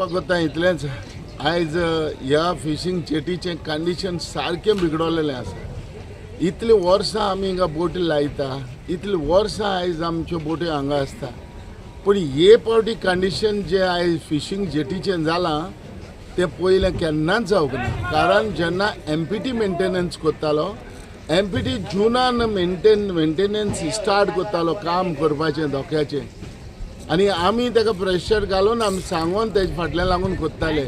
करता इतलेंच आयज ह्या फिशींग जेटीचें कंडिशन सारकें बिगडलेलें आसा. इतलीं वर्सां आमी हिंगा बोटी लायता, इतलीं वर्सां आयज आमच्यो बोटी हांगा आसता, पूण हे पावटी कंडिशन जें आयज फिशींग जेटीचें जालां तें पयलें केन्नाच जावंक ना. कारण जेन्ना एमपीटी मेंटेनन्स करतालो, एमपीटी जुनान मेंटेनन्स स्टार्ट करतालो काम करपाचें धोक्याचें, आनी आमी ताका प्रेशर घालून आमी सांगून तेजे फाटल्यान लागून करताले.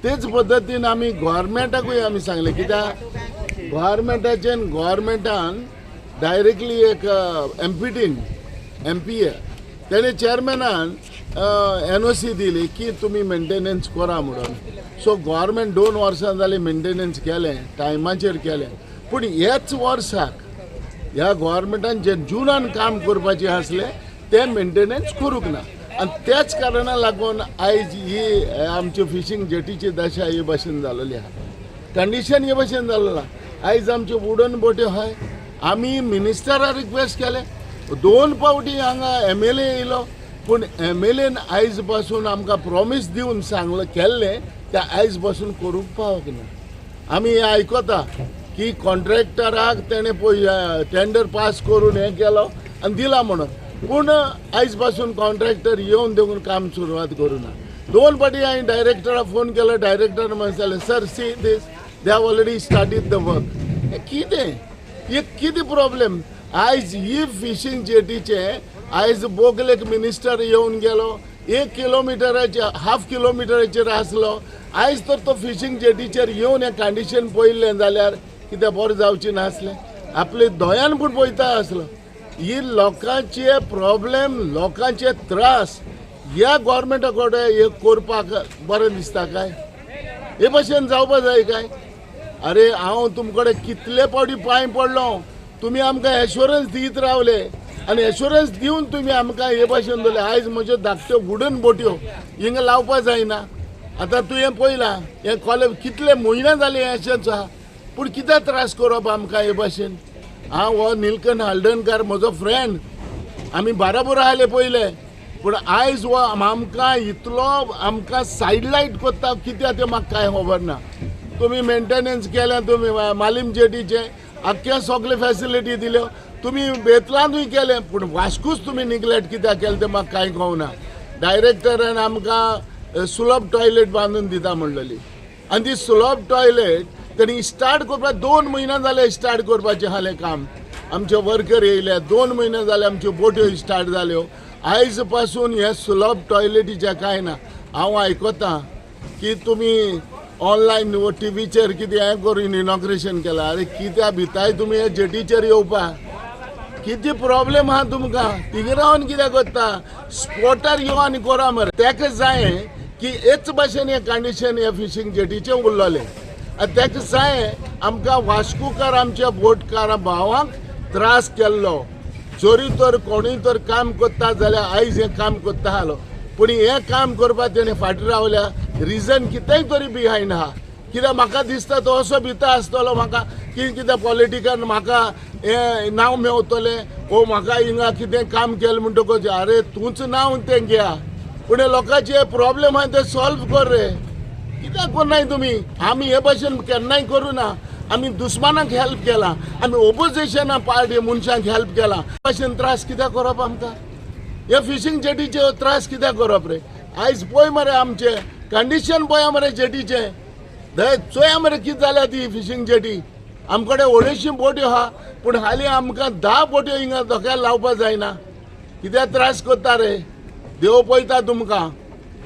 तेच पद्दतीन आमी गोवोरमेंटाकूय आमी सांगलें, कित्याक गोवोरमेंटाचें गोवोरमेंटान डायरेक्टली एक एमपीटीन एमपीए तेणे चेअरमॅनान एनओसी दिली की तुमी मेंटेनन्स करा म्हणून. सो गोवोरमेंट 2 वर्सां जालीं मेंटेनन्स केलें, टायमाचेर केलें, पूण ह्याच वर्साक ह्या गोवोरमेंटान जे जुनान काम करपाचें आसलें तें मेंटेनन्स करूंक ना, आनी त्याच कारणाक लागून आयज ही आमची फिशींग जेटीची दशा हे भाशेन जालेली आहा, कंडिशन हे भाशेन जालेलें आहा. आयज आमच्यो वुडन बोट्यो आहाय, आमी मिनिस्टरा रिक्वेस्ट केलें, 2 पावटी हांगा एमएलए येयलो, पूण एमएलएन आयज पासून आमकां प्रोमीस दिवन सांगलें केल्लें तें आयज पासून करूंक पावक ना. आमी हें आयकता की कॉन्ट्रॅक्टराक तेणें पळय टेंडर पास करून हें केलो आनी दिला म्हणून, पूण आयज पासून कॉन्ट्रॅक्टर येवन देखून काम सुरवात करूं ना. 2 पाटी हांवें डायरेक्टराक फोन केलो, डायरेक्टर म्हणटाले sir see this they have already started the work. हें कितें, हे कितें प्रॉब्लेम? आयज ही फिशींग जेटीचें आयज बोगलेक मिनिस्टर येवन गेलो, 1 किलोमिटराचेर हाफ किलोमिटराचेर आसलो. आयज तर तो फिशींग जेटीचेर येवन हें कंडिशन पळयल्लें जाल्यार कितें बरें जावचें नासलें? आपले दोळ्यान पूण पळयता आसलो. ही लोकांचे प्रॉब्लेम, लोकांचे त्रास ह्या गोवोरमेंटा कडेन हे करपाक बरें दिसता काय? हे भशेन जावपा जाय काय? अरे हांव तुमकडे कितले पावटी पांय पडलो, तुमी आमकां एश्योरन्स दीत रावले आनी एश्योरन्स दिवन तुमी आमकां हे भाशेन दवरले. आयज म्हज्यो धाकट्यो वुडन बोट्यो हिंगा लावपा जायना. आतां तुवें पळयलां हें कॉलेज कितले म्हयने जाले अशेंच आहा, पूण कित्याक त्रास करप आमकां हे भाशेन? हांव हो निलकंठ हळदणकार म्हजो फ्रेंड, आमी बाराबोर आयले पयले, पूण आयज हो आमकां इतलो आमकां सायड लायट करता कित्याक तें म्हाका कांय खबर ना. तुमी मेंटेनन्स केलें, तुमी मालीम जेटीचें आख्खे सगळे फॅसिलिटी दिल्यो, तुमी बेतलांतूय केलें, पूण वास्कूच तुमी निग्लेक्ट कित्याक केलें तें म्हाका कांय कळना. डायरेक्टरान आमकां सुलभ टॉयलेट बांदून दिता म्हणलेली, आनी ती सुलभ टॉयलेट तेणी स्टार्ट करपाक 2 म्हयने जाले स्टार्ट करपाचें आसलें काम. आमचे वर्कर येयले, 2 म्हयने जाले आमच्यो बोट्यो स्टार्ट जाल्यो, आयज पासून हें सुलभ टॉयलेटीचें कांय ना. हांव आयकतां की तुमी ऑनलायन वो टीव्हीचेर कितें हें करून इनॉग्रेशन केलां. अरे कित्याक भिताय तुमी हे जेटीचेर येवपाक? कितें प्रॉब्लेम आहा तुमकां? थिंगा रावन कितें करता? स्पॉटार यो आनी करा मरे. तेका जाय की हेच भाशेन हें कंडिशन हे फिशींग जेटीचें उरलेलें, आनी तेका जाय आमकां वास्कोकार आमच्या बोटकारा भावांक त्रास केल्लो. जरी तर कोणूय तर काम करता जाल्यार आयज हें काम करता आसलो, पूण हें काम करपाक तेणें फाटीं रावल्या. रिजन कितेंय तरी बिहायंड आहा. कित्याक म्हाका दिसता तो असो भिता आसतलो म्हाका की कितें पॉलिटिकान म्हाका हें नांव मेवतलें ओ म्हाका हिंगा कितें काम केलें म्हणटकच. अरे तूंच नांव तें घेया, पूण लोकांचे प्रॉब्लेम आहा ते सॉल्व कर रे. कित्याक करनाय तुमी? आमी हे भाशेन केन्नाय करूं ना. आमी दुस्मानाक हेल्प केला, आमी ओपोजिशना पार्टी मनशांक हेल्प केला. भाशेन त्रास कित्याक करप आमकां? हे फिशींग जेटीचे त्रास कित्याक करप रे? आयज पळय मरे आमचें कंडिशन पळया मरे जेटीचें, चोया मरे कितें जाल्या ती फिशींग जेटी. आमकडे 250 बोट्यो आहा, पूण हालीं आमकां 10 बोट्यो हिंगा धोक्याक लावपा जायना. कित्याक त्रास करता रे? देव पळयता तुमकां.